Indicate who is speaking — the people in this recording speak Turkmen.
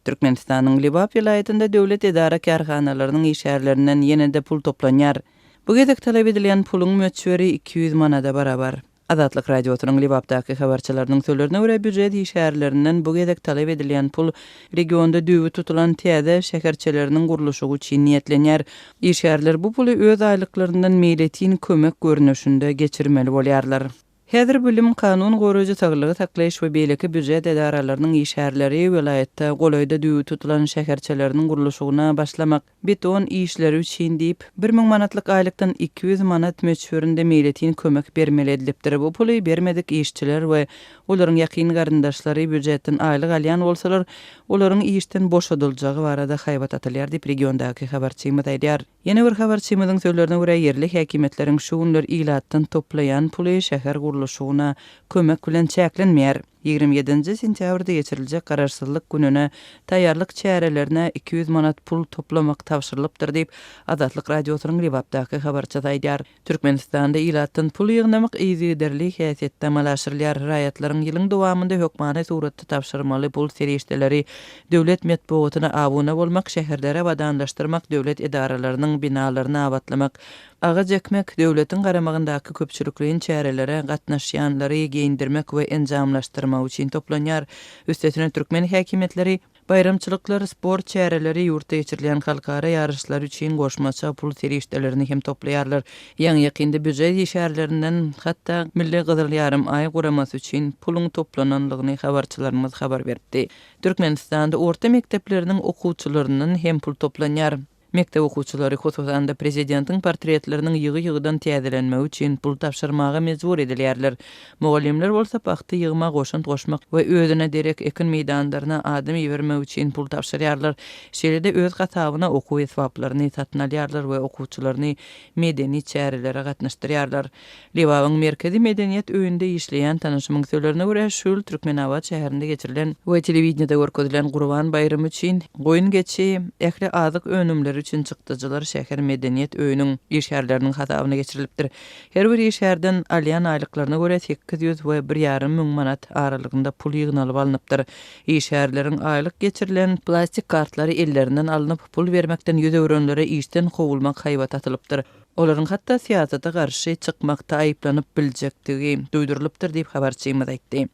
Speaker 1: Türkmenistanyň Lebap welaýatynda döwlet edara-kärhanalarynyň işgärlerinden ýene-de pul toplanýar. Bu gezek talap edilýän puluň möçberi 200 manada barabar. Azatlyk Radiosynyň Lebapdaky habarçylarynyň sözlerine görä, býujet işgärlerinden bu gezek talap edilýän pul regionda düýbi tutulan täze şäherçeleriniň gurluşygy üçin niýetlenýär. Işgärler bu puly öz aýlyklaryndan meýletin kömek görnüşinde geçirmeli bolýarlar. Häzir bilim, kanun goraýjy, saglygy saklaýyş we beýleki býujet edaralarynyň işgärleri welaýatda golaýda düýbi tutulan şäherçeleriniň gurluşygyna başlamak, beton işleri üçin diýip, 1000 manatlyk aýlykdan 200 manat möçberinde meýletin kömek bermeli edilipdir. Bu puly bermedik işçiler we olaryň ýakyn garyndaşlary býujetden aýlyk alýan bolsalar, olaryň işden boşadyljagy barada haýbat atylýar diýip, regiondaky habarçymyz aýdýar. Ýene bir habarçymyzyň sözlerine görä, ýerli häkimiýetleriň şu günler ilatdan toplaýan puly şäher gurluşygyna kömek bilen çäklenmeýär. 27-nji sentýabrda geçiriljek Garaşsyzlyk gününe taýýarlyk çärelerine 200 manat pul toplamak tabşyrylypdyr diýip, Azatlyk Radiosynyň Lebapdaky habarçysy aýdýar. Türkmenistanda ilatdan pul ýygnamak yzygiderli häsiýetde amala aşyrylýar. Raýatlaryň ýylyň dowamynda hökmany suratda tabşyrmaly pul serişdeleri döwlet metbugatyna abuna bolmak, şäherleri abadanlaşdyrmak, döwlet edaralarynyň binalaryny abatlamak, agaç ekmek, döwletiň garamagyndaky köpçülikleýin çärelere gatnaşýanlary geýindirmek we enjamlaşdyrmak üçin toplanýar. Üstesine, türkmen häkimiýetleri Baýramçylyklar, sport çäreleri, ýurtda geçirilýän halkara ýaryşlary üçin goşmaça pul serişdelerini hem toplaýarlar. Ýaňy-ýakynda býujet işgärlerinden hatda Milli Gyzyl Ýarym Aý guramasy üçin puluň toplananlygyny habarçylarymyz habar beripdi. Türkmenistanda orta mekdepleriniň okuwçylaryndan hem pul toplanýar. Mekdep okuwçylary, hususan-da, prezidentiň portretleriniň ýygy-ýygydan täzelenmegi üçin pul tabşyrmaga mejbur edilýärler. Mugallymlar bolsa pagta ýygyma goşant goşmak we özüne derek ekin meýdanlaryna adam ibermek üçin pul tabşyrýarlar. Şeýle-de öz hasabyna okuw esbaplaryny satyn alýarlar we okuwçylaryny medeni çärelere gatnaşdyrýarlar. Lebabyň merkezi medeniýet öýünde işleýän tanyşymyň sözlerine görä, şu ýyl Türkmenabat şäherinde geçirilen we telewideniýede görkezilen Gurban baýramy üçin goýun-geçi, ähli azyk önümleri üçin çykdajylar şäher medeniýet öýüniň işgärleriniň hasabyna geçirilipdir. Her bir işgärden alýan aýlyklaryna görä 800 we bir ýarym müň manat aralygynda pul ýygnalyp alnypdyr. Işgärleriň aýlyk geçirilen plastik kartlary ellerinden alnyp, pul bermekden ýüz öwrenlere işden kowulmak haýbaty atylypdyr. Olaryň hatda syýasata garşy çykmakda aýyplanyp biljekdigi duýdurylypdyr diýip, habarçymyz aýtdy.